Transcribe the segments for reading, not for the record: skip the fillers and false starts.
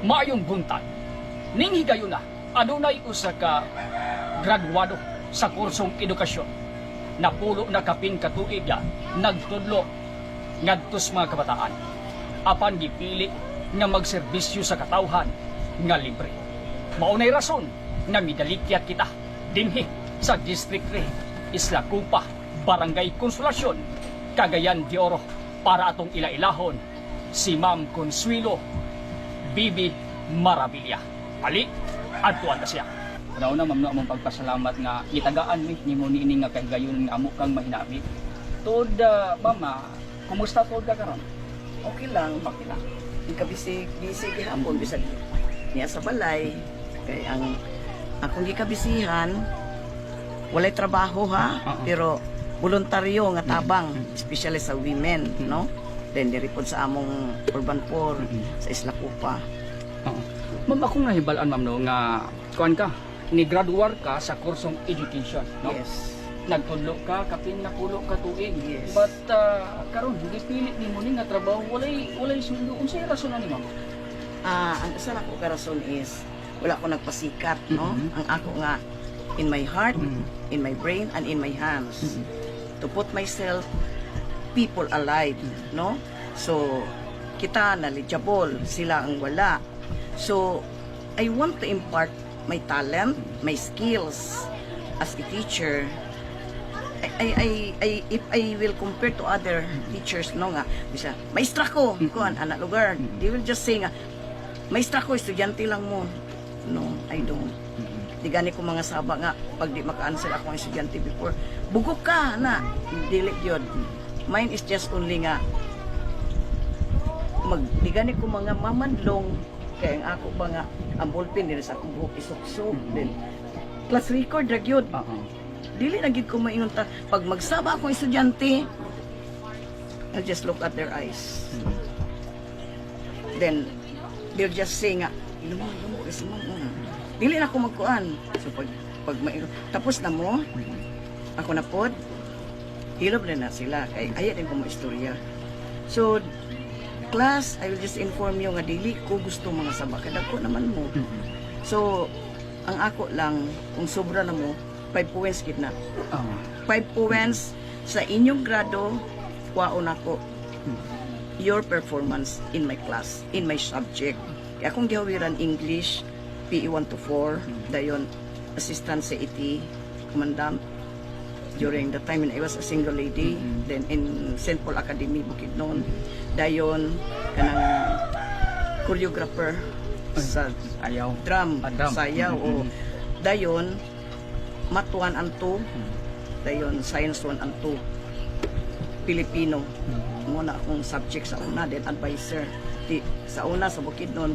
Maayong buntag. Ning higayuna, adunay usa ka graduado sa kursong edukasyon. Napulo na kapin ka tuig nagtudlo ngadto sa mga kabataan. Apan gipili nga magserbisyo sa katawhan nga libre. Maunay rason nga midalikyat kita dinhi sa District 3, Isla Cupa, Barangay Consolacion, Cagayan de Oro para atong ila-ilahon si Ma'am Consuelo Bibi Maravilla. Ali, adtuan ta siya. Una-una, ma'am, no, among pagpasalamat nga gitagaan mi nimo niini nga kahigayon nga amo kang mahinami. Tuod, mama, kumusta tuod ka karon? Okay lang. Okay lang. Gikabisi, busy gihapon bisag niya sa balay. Kay ang akong gikabisihan, walay trabaho ha, pero voluntaryo nga tabang, especially sa women, no? Then diri pod sa among Urban 4 sa Isla Cupa. Oo. Ma'am, akong nahibal-an, ma'am, no, nga kuan ka, ni graduar ka sa kursong education, no? Yes. Nagtudlo ka kapin napulo ka tuig. Yes. But karon gipili nimo ni nga trabaho, walay sweldo. Unsay rason ani, ma'am? Ah, ang isa na ko karason is wala ko nagpasikat, no? Ang ako nga in my heart, in my brain and in my hands to put myself people alive, no? So kita knowledgeable, sila ang wala. So I want to impart my talent, my skills as a teacher. I, if I will compare to other teachers, no, nga bisa maestra ko kuan ana lugar, they will just say nga maestra ko, estudyante lang mo. No, I don't. Di gani ko mga saba nga pag di maka-answer ako ang estudyante before, bugok ka na. Dili gyud. Mine is just only nga mag di gani ko mga mamadlong kay ang ako ba nga ang ballpen din sa akong buhok isuksok, then class record ra gyud. Dili na gyud ko maingon ta pag magsaba akong estudyante, I'll just look at their eyes, then they'll just say nga, "Lumo, lumo kasi, ma'am." Dili na ako magkuan. So pag maingon, tapos na mo, ako na pod, hilob na na sila kay aya din ko mo istorya. So class, I will just inform you nga dili ko gusto mga saba kay dagko naman mo. So ang ako lang, kung sobra na mo, 5 points gid na. 5 points sa inyong grado, kwaon ako your performance in my class, in my subject. Kaya akong gihawiran English, PE 1 to 4, dayon assistant sa IT, commandant, during the time when I was a single lady, then in St. Paul Academy, Bukidnon, dayon kanang choreographer sa Ayaw. Drum, Ah, drum. Sayaw, o dayon Math 1 and 2, dayon Science 1 and 2, Filipino mo na akong subject sa una. Then advisor di, sa una sa Bukidnon,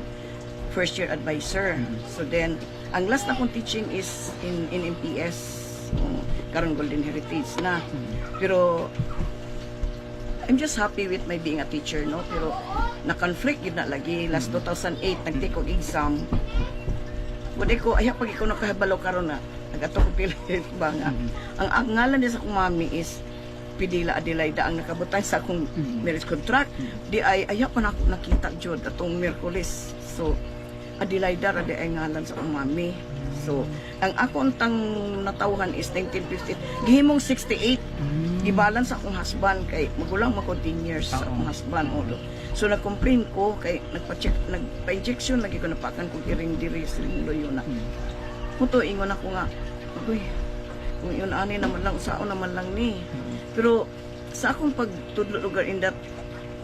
first year advisor. So then ang last na akong teaching is in MPS, karon Golden Heritage na. Pero I'm just happy with my being a teacher, no? Pero na-conflict yun na lagi. Last 2008, nag-take og exam. Wala ko, ay pag ikaw nakahibalo karon na, nagato ko pilit ba nga. Ang ngalan niya sa akong mami is Pidila Adelaida ang nakabutan sa akong marriage contract. Di ay aya pa na ako nakita jud atong Miyerkules. So Adelaida ra di ay ngalan sa akong mami. So ang ako untang natawhan is 1950. Gihimong 68. Gibalan sa akong husband kay magulang mako 10 years sa akong husband. Odo. So nag-complain ko kay nagpa-check, nagpa-injection lagi ko, napakan ko iring diri siring loyo na. Muto ingon ako nga, "Uy, kung yun ani naman lang, usaon naman lang ni." Pero sa akong pagtudlo lugar in that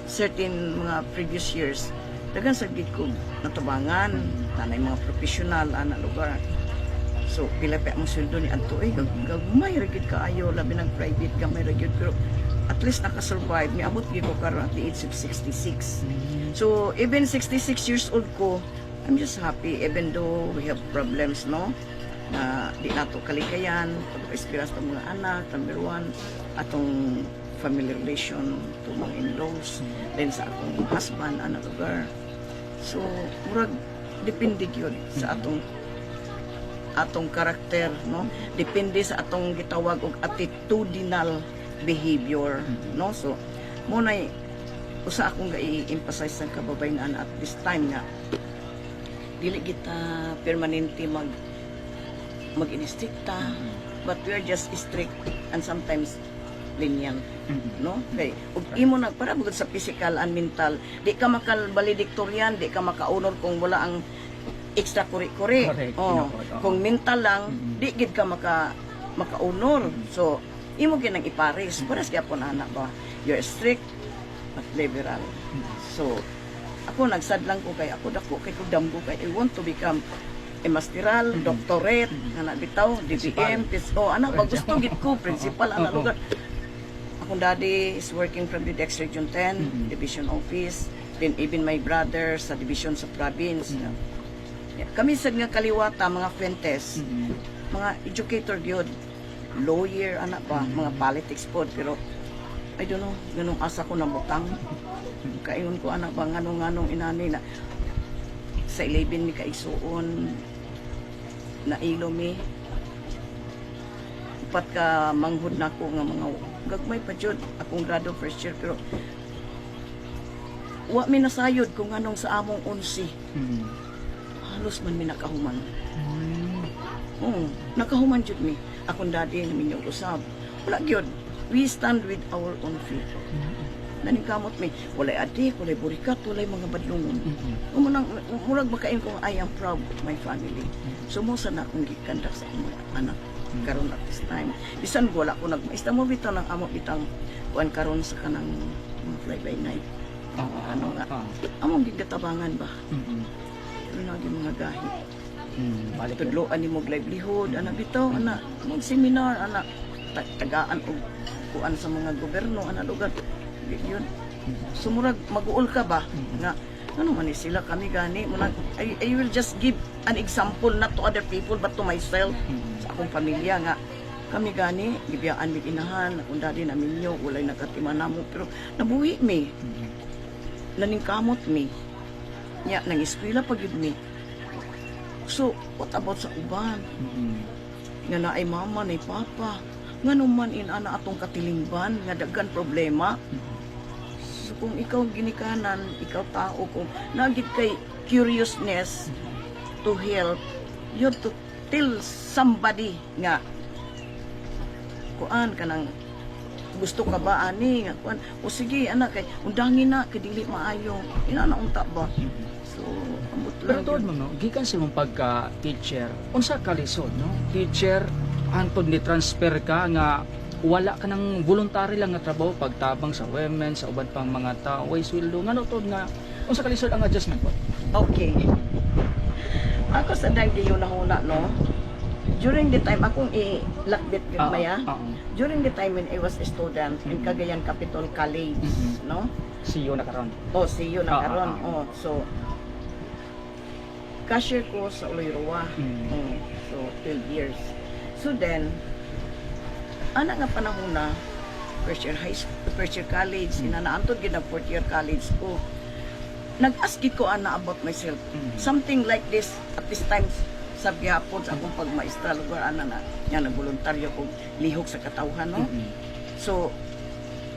certain mga previous years, daghan sa gid ko natabangan, tanay mga professional ana lugar. So pila pa ang sweldo ni adto eh, gamay ra gid kaayo, labi ng private, gamay ra gyud, pero at least nakasurvive. Miabot gyud ko karon at the age of 66. So even 66 years old ko, I'm just happy even though we have problems, no? Na di nato kalikayan, pag-experience ng mga anak, number one, atong family relation to mga in-laws, then sa akong husband, anak lugar. So, murag, depende yun sa atong karakter, no? Depende sa atong gitawag og attitudinal behavior, no? So, mo na usa akong ga-emphasize sa kababayen at this time nga Dili kita permanente mag-inistrikta, but we are just strict and sometimes lenient, no? Kay ug imo na para bugod sa physical and mental, di ka makal-valedictorian, di ka maka-honor kung wala ang extra kuri-kuri. Oh, Tinuod, oo. Kung mental lang, di gid ka maka-honor. So imo ginang ipares, pares gyapon ana ba? You're strict but liberal. So ako, nagsad lang ko kay ako dako kay ko damgo kay I want to become a masteral, doctorate, ana bitaw, DBM, PSO, ana ba, gusto gid ko principal ana lugar. Akong daddy is working from the Dex Region 10, division office. Then even my brother sa division sa province. Yeah. Kami sad nga kaliwata, mga Fuentes, mga educator gyud, lawyer, anak pa, mga politics pod, pero I don't know, ganong asa ko na butang. Kaingon ko anak ba, nganong nganong inani na sa 11 mi kaigsuon, nailo mi, upat ka manghud nako nga mga gagmay pa jud akong grado first year, pero wa mi nasayod kung anong sa among 11 halos man mi nakahuman. Oo, nakahuman jud mi. Akong daddy namin yung usab. Wala gyud. We stand with our own feet. Naningkamot mi. Walay adik, walay burikat, walay mga badlungon. Umunang, murag makain ko, I am proud of my family. So mo sa na akong gikandak sa akong mga anak karon at this time. Bisan wala ko nagmaista mo bitaw ng amo bitang kuan karon sa kanang mga fly by night. Ano nga? Among gigatabangan ba? Pero nagi mga gahi. Balik. Tudloan nimo og livelihood ana bitaw, ana mag seminar ana, tagaan og kuan sa mga gobyerno ana lugar. Di yun sumurag maguol ka ba nga ano man ni sila, kami gani mo. I will just give an example, not to other people but to myself, sa akong pamilya, nga kami gani gibiyaan mig inahan, akong daddy na minyo, walay nakatiman namo, pero nabuhi mi, naningkamot mi nya, nang eskwela pa gyud mi. So what about sa uban nga naay mama, naay papa, ngano man inana atong katilingban nga daghan problema? So kung ikaw ginikanan, ikaw tao, kung nagid kay curiousness to help, you have to tell somebody nga kuan kanang gusto ka ba ani nga kuan, o sige anak, kay undangin na kay dili maayo ina na unta ba. So ambot Pero lang tuod yun. Mo no, gikan sa imong pagka-teacher, unsa kalisod, no? Teacher, hantod ni transfer ka nga wala ka ng voluntary lang nga trabaho, pagtabang sa women, sa uban pang mga tao, way sweldo. Ngano tuod nga unsa kalisod ang adjustment po? Okay. Ako sa dang gihuna-huna, no? During the time, akong i-lakbit gyud maya. During the time when I was a student in Cagayan Capitol College, no? CU na karon. Oh, CU na karon. Oh, so cashier ko sa Uloy Roa. Oh, so 12 years. So then, ana nga panahon na first year high school, first year college, inana antod gid na fourth year college ko. Nag-ask gid ko ana about myself. Something like this at this time sa gihapon sa akong pagmaestra lugar ana na nga nagboluntaryo ko lihok sa katawhan, no? So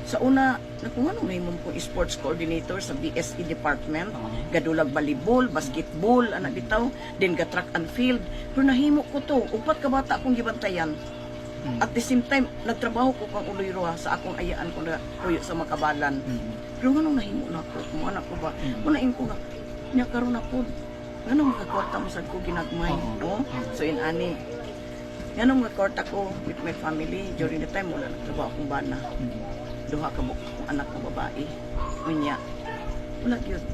sa una, nakuha nung nahimong ko sports coordinator sa BSE department. Gadulag volleyball, basketball, ana bitaw, then ga track and field. Pero nahimo ko to, upat ka bata akong gibantayan. At the same time, nagtrabaho ko kang Uloy Roa sa akong ayaan ko na tuyo sa Makabalan. Pero nganong nahimo na ko, kung anak ko ba, muna ko nga, nya karon na po, nganong makakwarta mo sad ko ginagmay, no? So in ani, nganong makakwarta ko with my family during the time wala nagtrabaho akong bana. Duha ka buok akong anak na babae. Unya, wala gyud.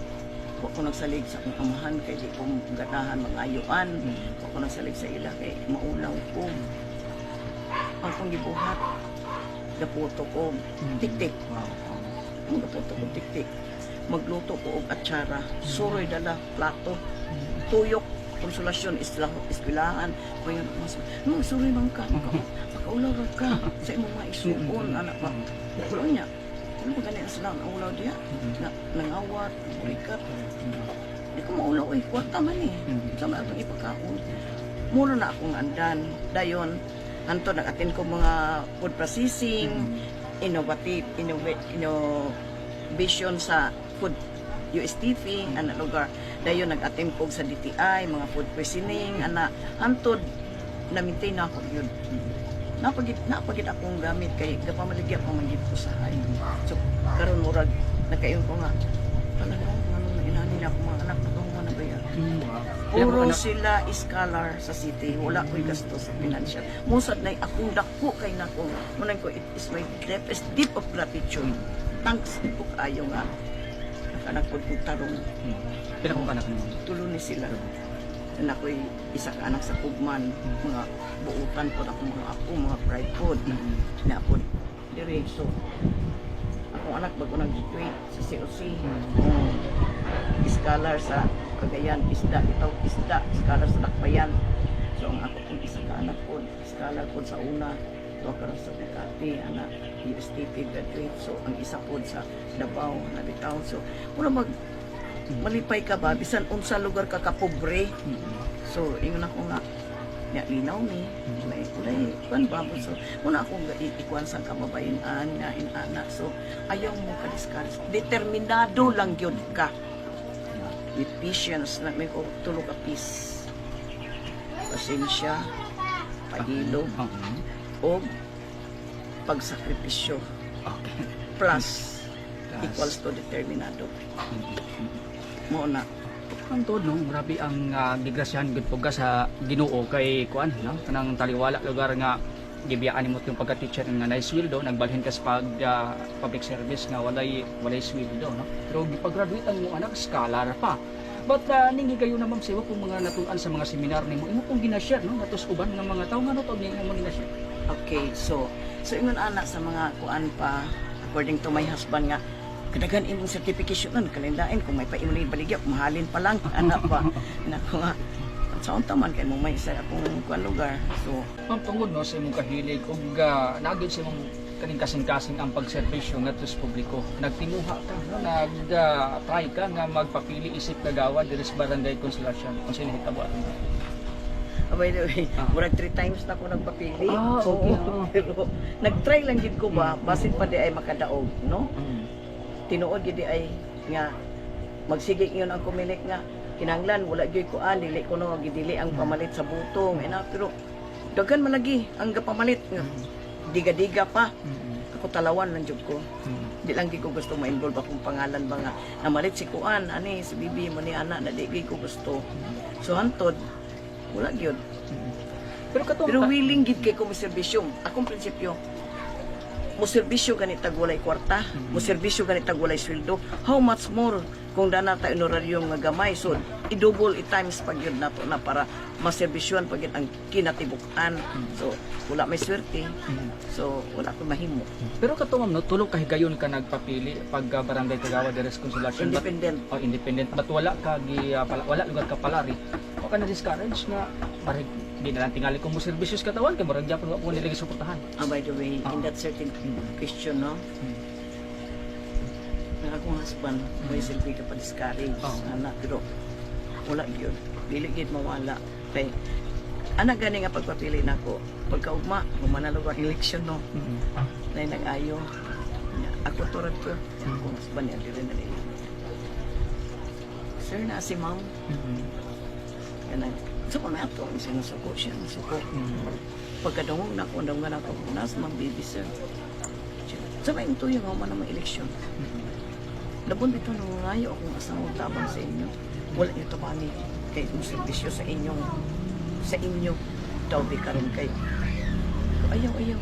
Wa ko nagsalig sa akong amahan kay di ko ganahan mangayuan. Wa ko nagsalig sa ila kay maulaw ko. Ang akong gibuhat, gaputo ko, tik-tik. Ang gaputo ko, tik-tik. Magluto ko og atsara, suroy dala, plato, tuyok, Konsolasyon, isla, eskwelahan. Kaya mas, no, suroy man ka, makaulaw ra ka sa imong mga igsuon, anak ba. Pero niya, ano ba gani ang sila ang ulaw diya? Na, nangawat, burikat. Di ko maulaw eh, kwarta man eh. Sa mga atong ipakaon. Muna na akong andan. Dayon, anto nag-attend ko mga food processing, innovative, innovation sa food USTP ana lugar. Dayon nag-attempt ko sa DTI, mga food poisoning ana, hantod na maintain na ako yun. Napagit akong gamit kay gapamaligya pa man gid ko sa hay. So karon murag nakayon ko nga talaga ngano na inani na akong mga anak, nakahuman na ba yan? Puro sila scholar sa city. Wala ko'y gasto sa financial. Musad na akong dako kay nako. Munan ko, it is my deepest deep of gratitude. Thanks ko kaayo nga nakanak pod kong tarong. Pila kong anak nimo? Tulo ni sila. Na ako'y isa ka anak sa Kugman, mga buutan pod akong mga apo, mga pride pod. Na pod dire, so akong anak bago nag-graduate sa COC. Oh, scholar sa Cagayan, isda, itaw isda, scholar sa Dakbayan. So ang ako kong isa ka anak pod, scholar pod sa una, to karon sa Makati, anak USTP graduate. So ang isa pod sa Davao, na bitaw. So mura mag malipay ka ba bisan unsa lugar ka kapobre. So ingon ako nga nya linaw ni ulay ulay kuan ba mo. So muna akong ikuan sa kababayen-an nga inana. So ayaw mo ka discourage, determinado lang gyud ka with patience na may ko tulo ka peace: pasensya, pahilog o pagsakripisyo plus Plus. Equals to determinado mo na. Ang tuod, no, grabe ang gigrasyahan gud po ka sa Ginoo kay kuan, no, kanang taliwala lugar nga gibiyaan nimo yung pagka-teacher nga naay sweldo, nagbalhin ka sa pag public service nga walay walay sweldo, no, pero gipag-graduate ang imong anak, scholar pa. But ning higayon na, ma'am, sa imo pong mga natun-an sa mga seminar nimo, imo pong ginashare, no, natos uban nga mga tawo, ngano to imo ginashare? Okay, so ingon ana sa mga kuan pa, according to my husband nga kadagan imong certification nun kalindain kung may paimo ni baligya, mahalin pa lang anak pa nako nga sa unta man kay mo may isa akong kuan lugar, so Ma'am, tungod, no, sa imong kahilig ug naagid sa imong kaning kasing-kasing ang pagserbisyo ngadto sa publiko, nagtinguha ka, no, nag try ka nga magpapili isip kagawad diri sa Barangay Consolacion. Unsa nahitabo ato? Oh, by the way, murag three times na ko nagpapili. Oo, pero nagtry lang gid ko ba, basin pa di ay makadaog, no? Tinuod gid di ay nga magsige yun ang kumilik nga kinahanglan wala gyud kuan, dili ko no gidili ang pamalit sa butong ina, pero daghan man lagi ang gapamalit nga diga-diga pa. Ako talawan lang jud ko, di lang gid ko gusto ma-involve akong pangalan ba nga namalit si kuan ani si bibi mo ni ana na di gid ko gusto. So hantod wala gyud. Pero katong Pero willing gid kay ko moserbisyo. Akong prinsipyo, mo serbisyo gani tag walay kwarta, mo serbisyo gani tag walay sweldo. How much more kung dana ta honorarium nga gamay. So i-double, i-times pag yun nato na para maserbisyoan pag yun ang kinatibuk-an. So wala may swerte. So wala ko mahimo. Pero kato, ma'am, no, tulo ka higayon ka nagpapili pag barangay kagawad diri sa Consolacion. Independent. Oh, independent. But wala ka gi, wala lugar ka palari. Wa ka na discourage nga marig di na lang tingali kung mo serbisyo sa katawan kay murag gyapon wa po nila gisuportahan? Ah, by the way, in that certain question, no? Ang akong husband, may silbi ka pa discourage, anak, pero wala yun. Dili gid mawala. Kay, anak gani nga pagpapili nako, pagkaugma, humanalog ang election, no? Na nag-ayo. Ako turad ko, akong husband niya, dili na nila. Sir, na si ma'am. Kanang, so kung ato, ang sinusuko siya, nasuko. Pagkadungog na ako, dunggan ako, nas ma'am baby sir. Sa may tuyo nga man ang mga eleksyon. Labon bitaw nangungayo akong asawa tabang sa inyo. Wala niyo tabangi kay kung serbisyo sa inyo daw di karon kay ayaw ayaw.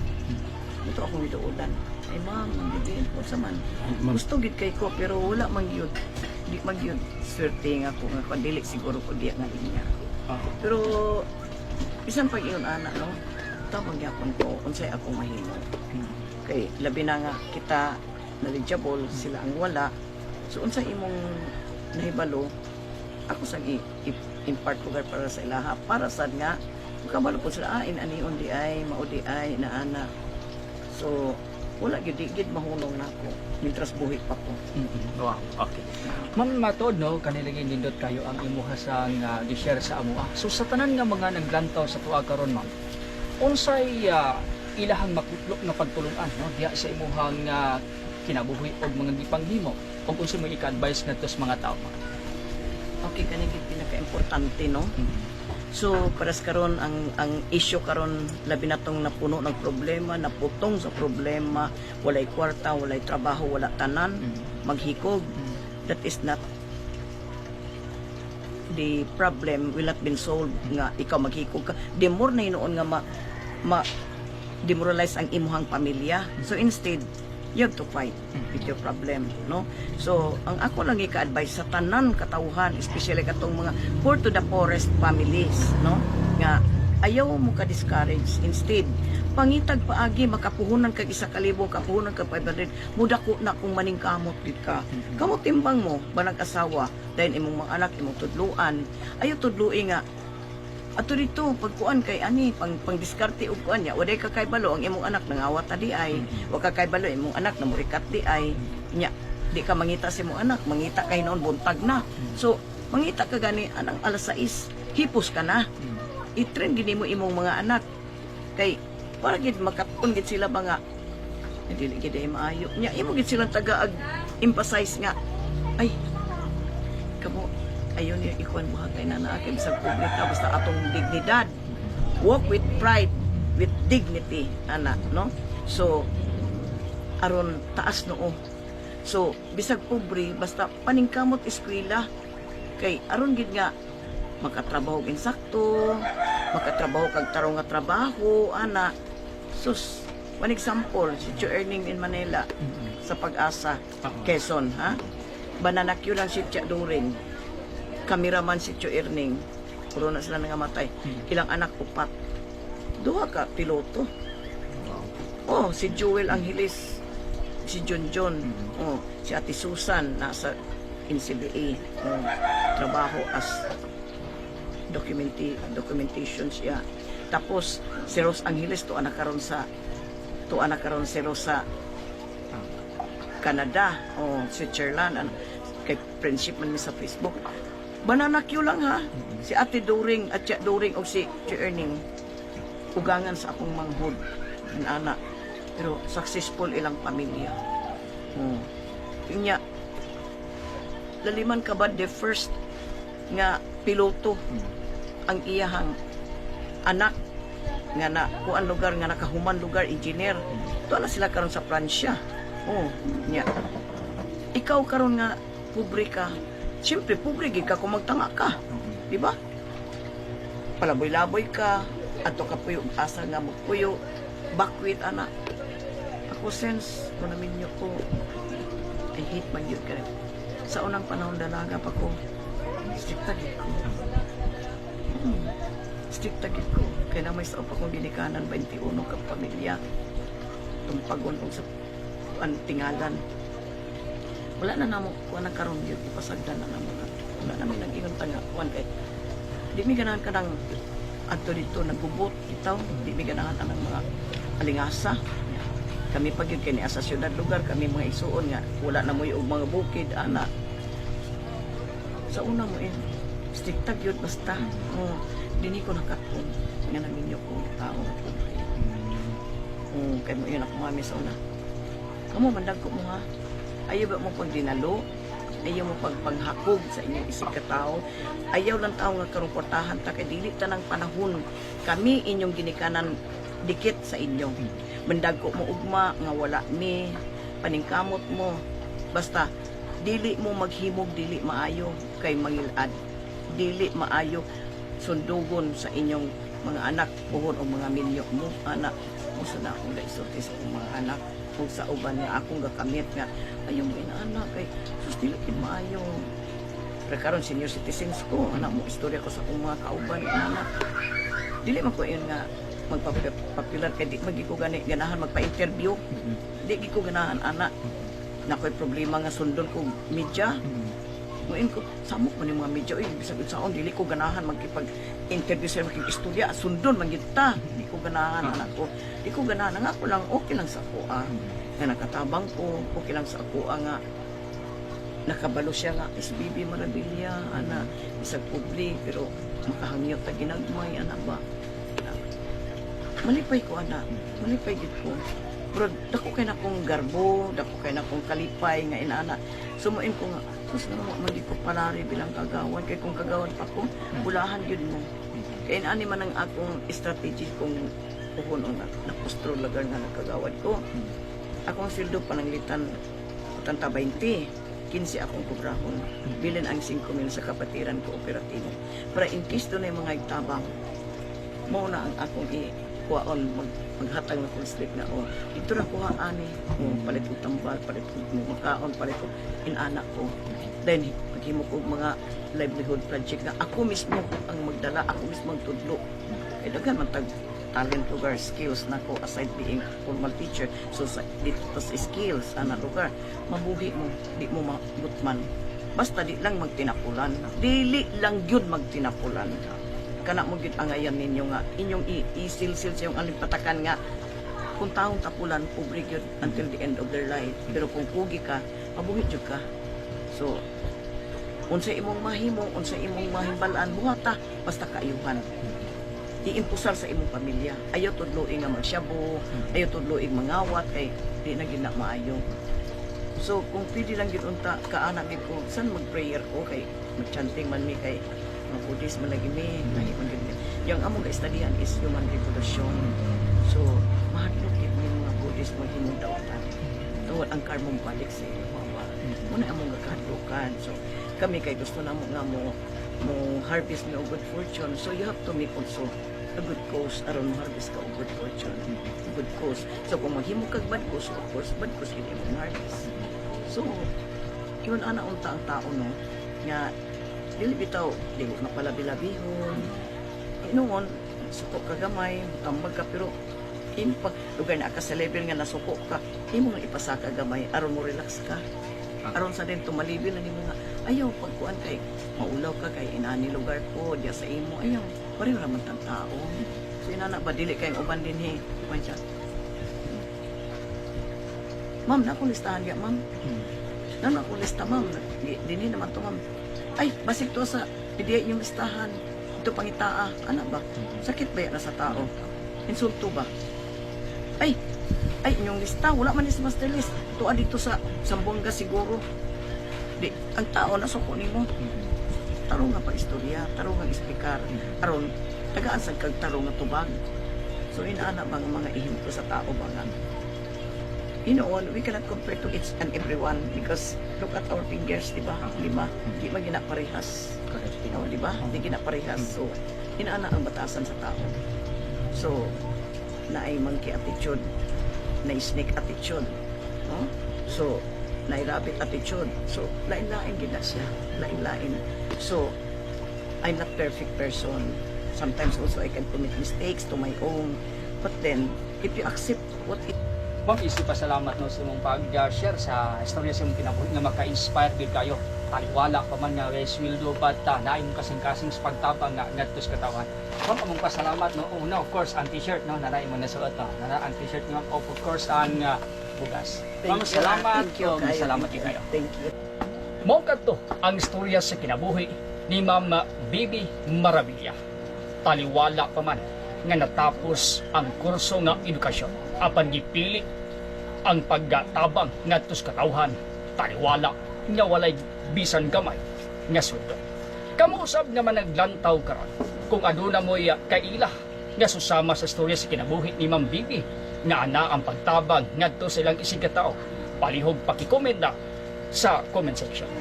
Ito akong giduolan. Ay ma'am, ma'am bibi, ko sa man. Ma'am. Gusto gid kay ko pero wala man gyud. Di man gyud swerte nga ko nga kung dili siguro ko diya nga linya. Pero bisan pag iyon ana, no, tabang gyapon ko unsay akong mahimo. Kay labi na nga kita knowledgeable, sila ang wala. So unsa imong nahibalo, ako sa impart lugar para sa ilaha para sad nga makabalo po sila, ah, inanion di ay mao di ay inaana. So wala gyud, di gyud mahunong nako mientras buhi pa ko. Wow, okay. Ma'am, matod, no, kanila nindot kayo ang imuha sa nga gi-share sa amoa. So sa tanan nga mga naglantaw sa tuwa karon, ma'am, unsay ilahang makutlo nga pagtulungan, no, diha sa imuhang kinabuhi og mga gipanghimo? Kung unsa mo ika-advise ngadto sa mga tao, ma'am? Okay, kani gid pinaka-importante, no? So, para sa karon, ang issue karon, labi na tong napuno ng problema, naputong sa problema, walay kwarta, walay trabaho, wala tanan, maghikog. That is not the problem, will not been solved nga ikaw maghikog ka. The more na hinuon nga ma demoralize ang imuhang pamilya. So instead, you have to fight with your problem, no? So, ang ako lang ika-advise sa tanan katawhan, especially katong mga poor to the poorest families, no? Nga ayaw mo ka discourage. Instead, pangitag paagi, makapuhunan kag 1,000, kapuhunan kag 500, mudako na kung maningkamot gid ka. Kamo timbang mo, banag asawa, dahil imong mga anak, imong tudluan. Ayaw tudlui nga ato dito pagkuan kay ani pang diskarte og kuan nya waday ka kay balo ang imong anak nangawat ta di ay wa ka kay balo imong anak namurikat di ay. Nya di ka mangita sa imong anak, mangita kay noon buntag na. So mangita ka gani anang alas 6, hipos ka na. I-train gini mo imong mga anak kay para gid makatun gid sila ba nga dili gid ay maayo. Nya imo gid silang taga ag emphasize nga, "Ay, kamo ayon niyo ikuan mo kay na naa kay bisag publika, basta atong dignidad, walk with pride, with dignity," ana, no? So aron taas noo. So bisag pobre, basta paningkamot eskwela kay aron gid nga makatrabaho og insakto, makatrabaho kag tarong nga trabaho ana. Sus, one example, si Cho Earning in Manila sa Pag-asa, Quezon, ha. Banana Q lang si Tia During. Cameraman si Cho Erning. Puro na sila nangamatay. Ilang anak, upat. Duha ka piloto. Oh, si Joel Angeles, si John John, oh, si Ate Susan nasa NCBA. Oh, trabaho as documentation siya. Tapos si Rose Angeles, tuwa na karon si Rose sa Canada o Switzerland, ano, kay friendship man mi sa Facebook. Banana Q lang ha. Si Ate During at Tia During o si Tia Erning, ugangan sa akong manghod ang anak, pero successful ilang pamilya. Oh. Inya laliman ka ba, the first nga piloto ang iyahang anak nga na kuan lugar nga nakahuman lugar engineer. Tuwa na sila karon sa Pransya. Oh, nya ikaw karon nga pobre ka, siyempre pobre gid ka kung magtanga ka, di ba? Palaboy-laboy ka, adto ka puyo, asa nga magpuyo, bakwit ana. Ako, since ko naminyo ko, I hate man yun ka. Sa unang panahon, dalaga pa ko, strikta gid ko. Strikta gid ko. Kaya na may sa pa kong ginikanan, 21 ka pamilya. Tumpagon og sa an tingalan. Wala na namo kuan na karon gyud, ipasagdan na namo na. Wala na mi nag-ingon ta nga kuan kay di mi ganahan kanang adto dito nagubot bitaw, di mi ganahan anang mga alingasa. Kami pag yun kay niya sa syudad lugar kami mga igsuon nga wala na mo og mga bukid ana. Sa una mo in strikta gyud basta. Oh, dinhi ko nakatun nga naminyo ko tao nga pobre. Oh, kay mo yun ako mami sa una. "Kamo mandagko mo ha. Ayaw ba mo pag dinalo? Ayaw mo pag panghakog sa inyong isig ka tao. Ayaw lang tao nga karong kwartahan ta kay dili ta ng panahon. Kami inyong ginikanan, dikit sa inyo. Mandagko mo ugma nga wala mi, paningkamot mo. Basta dili mo maghimog dili maayo kay mangilad. Dili maayo sundugon sa inyong mga anak puhon o mga minyo mo," anak. Mo sa na akong gaisulti sa akong mga anak ug sa uban nga akong gakamit nga ayaw mo inaanak kay sus, dili gid maayo. Pero karon senior citizens ko, anak, mo istorya ko sa akong mga kauban, anak. Dili man ko yun nga magpa-popular kay di man gid ko gani ganahan magpa-interview. Di gid ko ganahan ana. Na ko'y problema nga sundon ko media. Ngayon ko, samok man yung mga media, uy, bisag unsaon, dili ko ganahan magkipag-interview sa makig-istorya, sundon man gyud ta. Di ko ganahan, anak ko. Di ko ganahan, ang ako lang, okay lang sa ako, ah. Nga nakatabang ko, okay lang sa ako, ah, nga nakabalo siya nga, SBB Maravilla, ana, bisag publi, pero makahangyot ta ginagmay, ana ba. Malipay ko, ana. Malipay gid ko. Pero dako kay na kong garbo, dako kay na kong kalipay nga inaana. Sumuin ko nga, sus na man di ko palari bilang kagawad. Kay kung kagawad pa ko, bulahan yun mo. Kaya ani man ang akong strategy kung puhon o na, napustro lagar nga nagkagawad ko. Akong sweldo pananglitan tanta 20, 15 akong kubrahon. Bilin ang 5 mil sa Kapatiran Kooperatibo. Para in case doon ay mga itabang, mao na ang akong i-kuhaon, maghatag na kong slip na, oh, ito na kuha ani, oh, palit og tambal, palit og makaon, palit og inana ko. Then, maghimo ko og mga livelihood project na ako mismo ang magdala, ako mismo ang tudlo. Kay daghan man tag talent lugar, skills na ko aside being formal teacher. So sa, dito pa sa skills, ana lugar, mabuhi mo, di mo magutman. Basta di lang magtinapulan. Dili lang gyud magtinapulan. Kana mo gyud angayan ninyo nga inyong isilsil sa iyong alimpatakan nga kung taong tapulan, pobre gyud until the end of their life. Pero kung kugi ka, mabuhi jud ka. So unsa imong mahimo, unsa imong mahimbalaan, buhata basta kaayuhan. Iimpusar sa imong pamilya. Ayaw tudloy nga magsyabo, ayaw tudloy mangawat kay di na gid na maayo. So kung pwede lang gid unta kaana gid ko, san mag-prayer ko kay mag-chanting man mi kay mga Buddhist man lagi mi, lahi man gid mi. Yang among ga-studyhan is human revolution. So mahadlok gid mi mga Buddhist maghimong dautan. Tungod ang karma balik sa iyo ba. Muna among gakahadlokan. So kami kay gusto namo nga mo harvest mi og good fortune. So you have to make also a good cause aron mo harvest ka og good fortune. Good cause. So kung maghimo kag bad cause, of course, bad cause yun imong harvest. So, yun ana unta ang tao, no, nga dili bitaw dili mapalabi-labihon. Inuon suko ka gamay, tambag ka, pero imo pag lugar na ka sa level nga nasuko ka, imo nga ipasaka gamay aron mo relax ka. Aron sa din tumalibil na nimo nga ayaw pagkuan kay maulaw ka kay inani lugar ko diya sa imo, ayaw, pareho ra man tang tao. So inana ba, dili kay uban dinhi kuan siya. "Ma'am, na akong listahan diya, ma'am. Na akong lista, ma'am. Dinhi naman to, ma'am." "Ay, basig to sa PDEA yung listahan. Ito pangitaa." Ana ba? Sakit ba yan na sa tao? Insulto ba? "Ay, ay, inyong lista, wala man is master list. Tuwa dito sa Zamboanga siguro." Di, ang tao na suko nimo. Tarong nga pa istorya, tarong nga ispikar. Aron, tagaan sa kag tarong nga tubag. So inaana ba nga mga ehemplo sa tao ba nga Hinoon, we cannot compare to each and everyone because look at our fingers, di ba? Lima. Di man gina parehas. Correct. Oh, di ba? Di gina parehas. So, inaana ang batasan sa tao. So, naay monkey attitude, naay snake attitude, no? So, naay rabbit attitude. So, lain-lain gid na siya. Lain-lain. So, I'm not perfect person. Sometimes also I can commit mistakes to my own. But then, if you accept what it Ma'am, isip pasalamat, no, sa imong pag-share sa istorya sa imong kinabuhi nga maka-inspire gid kayo. Taliwala pa man nga way sweldo but naay imong kasing-kasing sa pagtabang nga ngadto sa katawhan. Ma'am, among pasalamat, no. Una, of course, ang t-shirt, no, na mo nasuot, no. Nana ang t-shirt ni ma'am, of course ang bugas. Ma'am, Thank you. Salamat. Thank you ug kayo. salamat Thank you. kayo. Thank you. Mao kadto ang istorya sa kinabuhi ni Ma'am Bibi Maravilla. Taliwala pa man nga natapos ang kurso nga edukasyon apan gipili ang paggatabang ngadto sa katawhan taliwala nga walay bisan gamay nga sweldo. Kamo usab nga managlantaw karon, kung aduna mo'y kaila nga susama sa istorya sa kinabuhi ni Ma'am Bibi nga ana ang pagtabang ngadto sa ilang isigkatao, palihog paki-comment na sa comment section.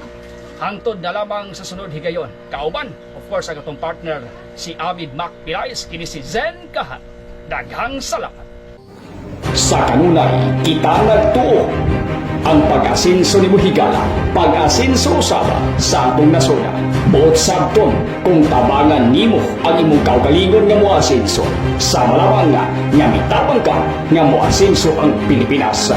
Hangtod na lamang sa sunod higayon. Kauban, of course, ang atong partner, si Avid Mac Pilaes, kini si Zen Kahan. Daghang salamat. Sa kanunay, kita nagtuo. Ang pag-asinso ni Muhigala, pag-asinso usaba sa atong nasuna. Buot sabton kung tabangan nimo ang imong kaugalingon nga moasinso. Sama lamang nga, nga mitabang ka nga moasinso ang Pilipinas.